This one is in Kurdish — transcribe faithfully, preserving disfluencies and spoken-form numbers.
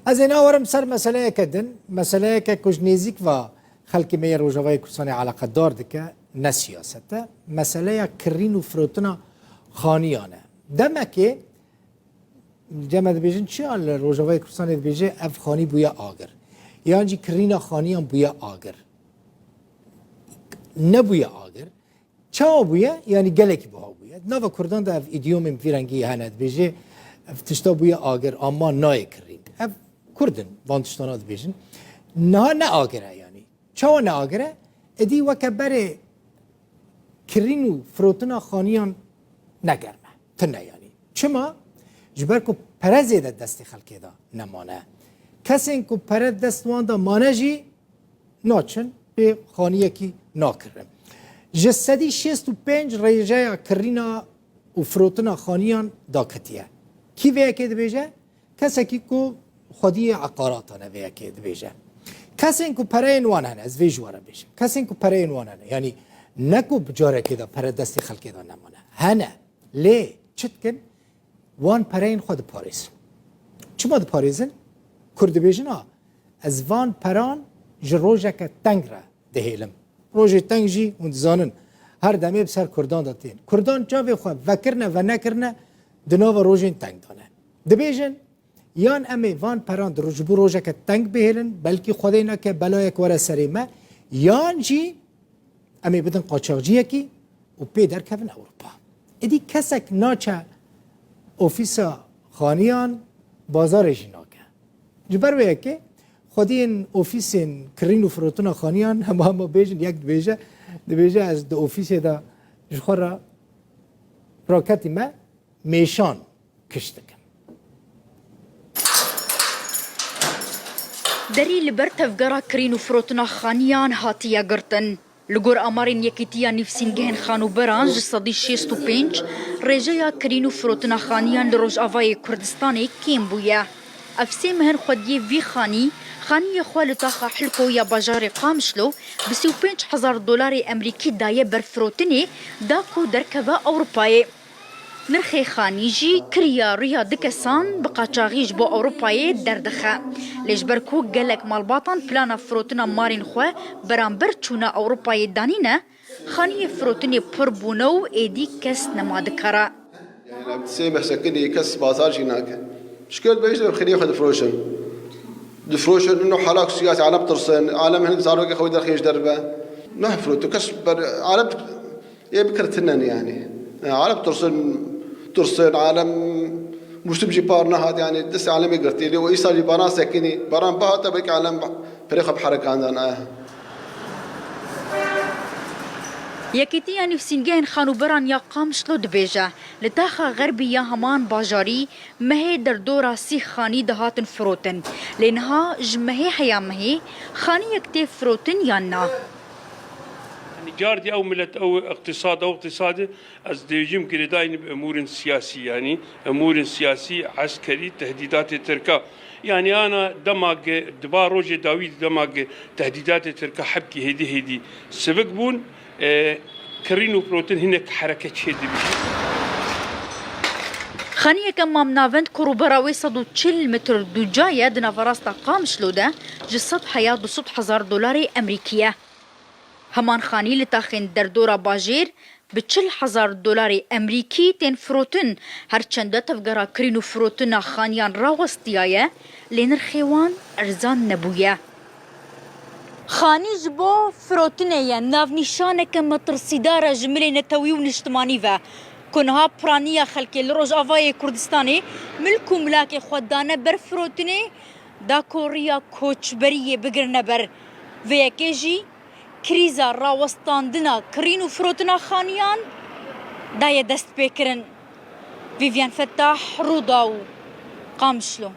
Ez ê nawerim ser meseleyeke din, meseleyeke ku ji nêzîk ve xelkê me yê Rojavayê Kurdistanê eleqedar dike, ne siyaset e. Meseleya kirîn û firotina xaniyan e. Demekê, cem me dibêjin çi ya li Rojavayê Kurdistanê dibêje, ev xanî bûye agir. Yan jî kirîna xaniyan bûye agir. Nebûye agir. Çawa bûye? Yanî gelekî buha bûye. Di nava Kurdan de ev îdiyomên vî rengî hene. Dibêje, ev tişta bûye agir, ama nayê kirîn. Ev Kurd in, van tiştana dibêjin. Niha ne agir e yanî. Çawa ne agir e? Êdî weke berê kirîn û firotina xaniyan ne germ e. Tune yanî. Çima? Ji ber ku pere zêde destê xelkê de nemane. Kesên ku pere dest wan de mane jî naçin pê xaniyekî nakirin. Ji sedî şêst û pênc rêjeya kirîna û firotina xaniyan daketiye. Kî vê yekê dibêje? Kesekî ku xwediyê eqaratan e vê yekê dibêje. Kesên ku pereyên wan hene, ez vê ji we re bêjim. Kesên ku pereyên wan hene, yanî ne ku bi carekê de pere destê xelkê de nemane. Hene. Lê çi dikin? Wan pereyên xwe diparêzin. Çima diparêzin? Kurd dibêjin, a, ez van peran ji rojeke teng re dihêlim. Rojê teng jî hûn dizanin, her demê bi ser Kurdan de tên. Kurdan çavê xwe vekirine, venekirine, di nava rojên teng de ne. Dibêjin, yan em ê van peran di ro-, ji bo rojeke teng bihêlin, belkî Xwedê neke belayek were serê me, yan jî em ê bidin qaçaxciyekî û pê derkevin Ewropa. Êdî kesek naçe ofîsa xaniyan, bazarê jî nake. Ji ber wê yekê xwediyên ofîsên kirîn û firotina xaniyan hema hema bêjin, yek dibêje, dibêje, ez di ofîsê de ji xwe re raketî me mêşan kiş dikim. Derî li ber tevgera kirîn û firotina xaniyan hatiye girtin. Li gor amarên Yekîtiya Nivîsîngehên Xanûberan, ji sedî şêst û pênc rêjeya kirîn û firotina xaniyan li Rojavayê Kurdistanê kêm bûye. Ev sê meh in xwediyê vî xanî, xaniyê xwe li taxa Hilko ya bajarê Qamişlo bi sî û pênc hezar dolarê Emerîkî daye ber firotinê, da ku derkeve Ewropayê. Nirxê xanî jî kiriya riya du kesan bi qaçaxî ji bo Ewropayê derdixe. Lê ji ber ku gelek malbatan plana firotina malên xwe beramber çûna Ewropayê danîne, xaniyê firotinê pir bûne û êdî kes nema dikara. Sê meh sekinî kes bazar jî nake. Şikayet bêjin, xêrê xwe difiroşin. Difiroşin, ino halak siyasî, alem tirsin, alem hinek zarokê xwe derxê ji derve. Neh firotin, kes ber, alem Ê bikirtinen yani. E, Arab tirsin, tirsin, alem muştib jî par nehat yani, dest alemê girtî. Lê o îsal jî baran sekinî. Baran bihata belkî alem perê xwe bi herekandan, e. Yekîtiya Nivîsîngehên Xanûberan ya Qamişlo dibêje, li taxa xerbî ya heman bajarî mehê derdora sî xanî dihatin firotin. Lê niha ji mehê heya mehê xaniyek tê firotin yan na? Yanî cardî ew milet, ew iqtisad, ew iqtisadê ez dêjim girêdayî bi emûrên siyasî, yanî emûrên siyasî, eskerî, tehdîdatê Tirka. Yanî ana dema ge, di va rojê dawî dema ge tehdîdatê Tirka hebkî hêdî hêdî sivik bûn, e, kirîn û firotin hinek hereke çêdibî. Xaniyeke mamnavend ku rûbera wê sed û çil metr duca ye di naverasta Qamişlo de ji sed heya du sed hezar dolarê Emerîkî ye. Heman xanî li taxên derdora bajêr bi çil hezar dolarê Emerîkî tên firotin, her çende tevgera kirîn û firotina xaniyan rawestiyaye, lê nirxê wan erzan nebûye. Xanî ji bo firotinê ye, navnîşaneke metirsîdar e ji milê netewî û niştimanî ve, ku niha piraniya xelkê li Rojavayê Kurdistanê milk û milakê xwe dane ber firotinê, da ku riya koçberiyê bigirine ber. Vê yekê jî krîza rawestandina kirîn û firotina xaniyan daye destpêkirin. Vîvyen Fettah, Rûdaw, Qamişlo.